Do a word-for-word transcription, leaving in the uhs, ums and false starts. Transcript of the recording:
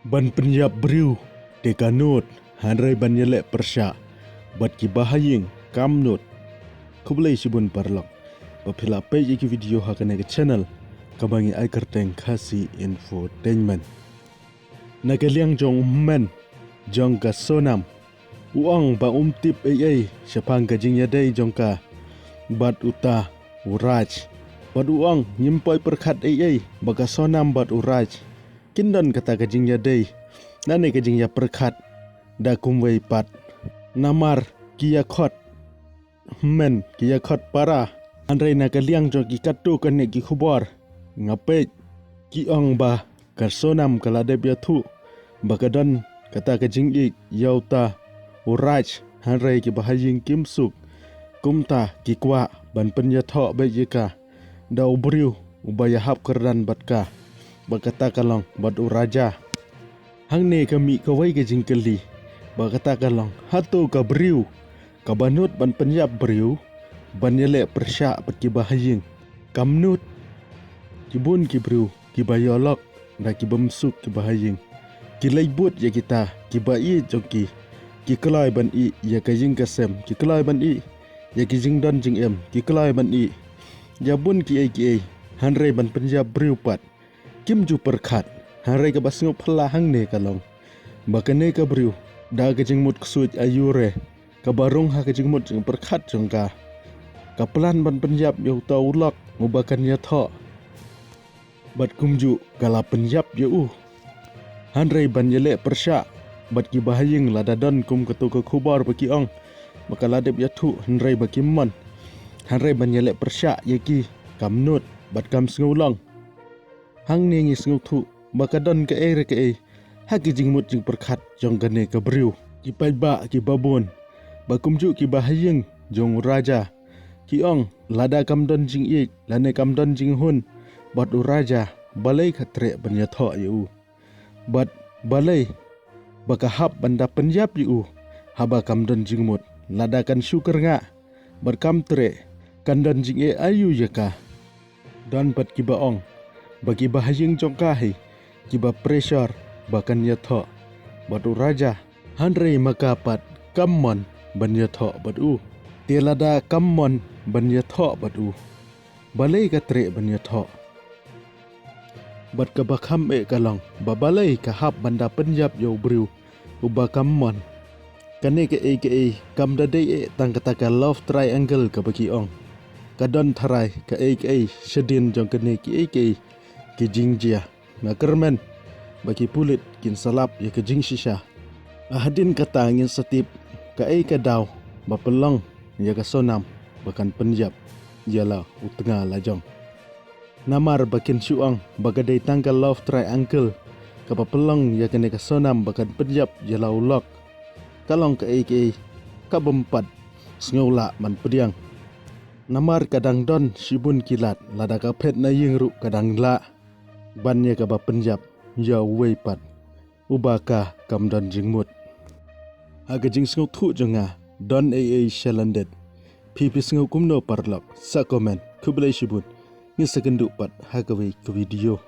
Ban pynïap briew te ka nud, hynrei ban ïaleh pyrshah bad kiba ha ïing kam nud. Khublei shibun paralok ba phi la peit ïa ki video ha kane ka channel kaba ngi ai kyrteng Khasi Infotainment. Na ka liang jong u hynmen jong ka Sonam, u ong ba um tip ei ei shaphang ka jingïadei jong ka bad uta u Raj. Bad u ong ngim poi pyrkhat ei ei ba ka Sonam bad u Raj kin don kata ka jingïadei lane ka jingïapyrkhat da kumwei pat. Namar ki ïakhot hynmen, ki ïakhot para. Hynrei na ka liang jong ki katto katne ki khubor nga peit, ki ong ba ka Sonam ka la dep ïathuh ba ka don kata ka jingïeit ïa uta u Raj, hynrei kiba ha ïing kim suk. Kumta ki kwah ban pynïathoh beit ïa ka da u briew uba ïahap kyrdan bad ka, ba kata ka long bad u Raja. Hangne ka mih kawei ka jingkylli, ba kata ka long, hato ka briew kaba nud ban pynïap briew ban ïaleh pyrshah bad kiba ha ïing kam nud? Ki bun ki briew kiba ïoh lok da ki bym suk kiba ha ïing, ki leit bud ïa kita kiba ïeit jong ki. Ki kloi ban ïeh ïa ka ïing ka sem, ki kloi ban ïeh ïa ki jingdon jingem, ki kloi ban ïeh ïa bun kiei kiei, hynrei ban pynïap briew pat kim ju pyrkhat. Hynrei kaba sngewphylla hangne ka long ba kane ka briew, da ka jingmut ksuid aiu re kaba rung ha ka jingmut jingpyrkhat jong ka, ka plan ban pynïap ïa uta u lok uba kan ïathoh. Bad kumjuh ka la pynïap ïa u. Hynrei ban ïaleh pyrshah bad kiba ha ïing, lada don kum kato ka khubor ba ki ong ba ka la dep ïathuh hynrei ba kim mon, hynrei ban ïaleh pyrshah ïa ki kam nud bad kam sngewlong. Hangne ngi sngewthuh ba ka don kaei re kaei ha ki jingmut jingpyrkhat jong kane ka briew. Ki paidbah kiba bun, ba kumjuh kiba ha ïing jong u Raja, ki ong lada kam don jingïeit lane kam don jinghun bad u Raja, balei ka treh ban ïathoh ïa u? Bad balei ba ka hap ban da pynïap ïa u haba kam don jingmut? Lada kan shu kyrngah bad kam treh, kan don jingeh aiu ïa ka? Don pat kiba ong ba kiba ha ïing jong ka hi kiba pressure ba kan ïathoh bad u Raja, hynrei ma ka pat kam mon ban ïathoh bad u. Te lada kam mon ban ïathoh bad u, balei ka treh ban ïathoh? Bad kaba kham eh ka long ba balei ka hap ban da pynïap ïa u briew uba kam mon? Kane kaei kaei kam da dei eh tang kata ka love triangle kaba ki ong. Ka don tharai kaei kaei shadien jong kane kiei kiei ki jingjia. Nga kyrmen ba ki pulit kin sa lap ïa ka jingshisha. Hadien kata ngin sa tip kaei ka daw ba pynlong ïa ka Sonam ba kan pynïap ïa la u tnga lajong. Namar ba kin shu ong ba ka dei tang ka love triangle kaba pynlong ïa kane ka Sonam ba kan pynïap ïa la u lok. Ka long kaei kaei kabym pat sngewlah ban pdiang. Namar ka dang don shibun ki lad, lada ka phet na ïing ruh ka dang lah ban ïa kaba pynïap ïa uwei pat uba ka kam don jingmut. Ha ka jingsngewthuh jong nga, don ei ei sha lyndet. Phi phi sngew kumno paralok? Sa comment. Khublei shibun. Ngin sa kynduh pat ha kawei ka video.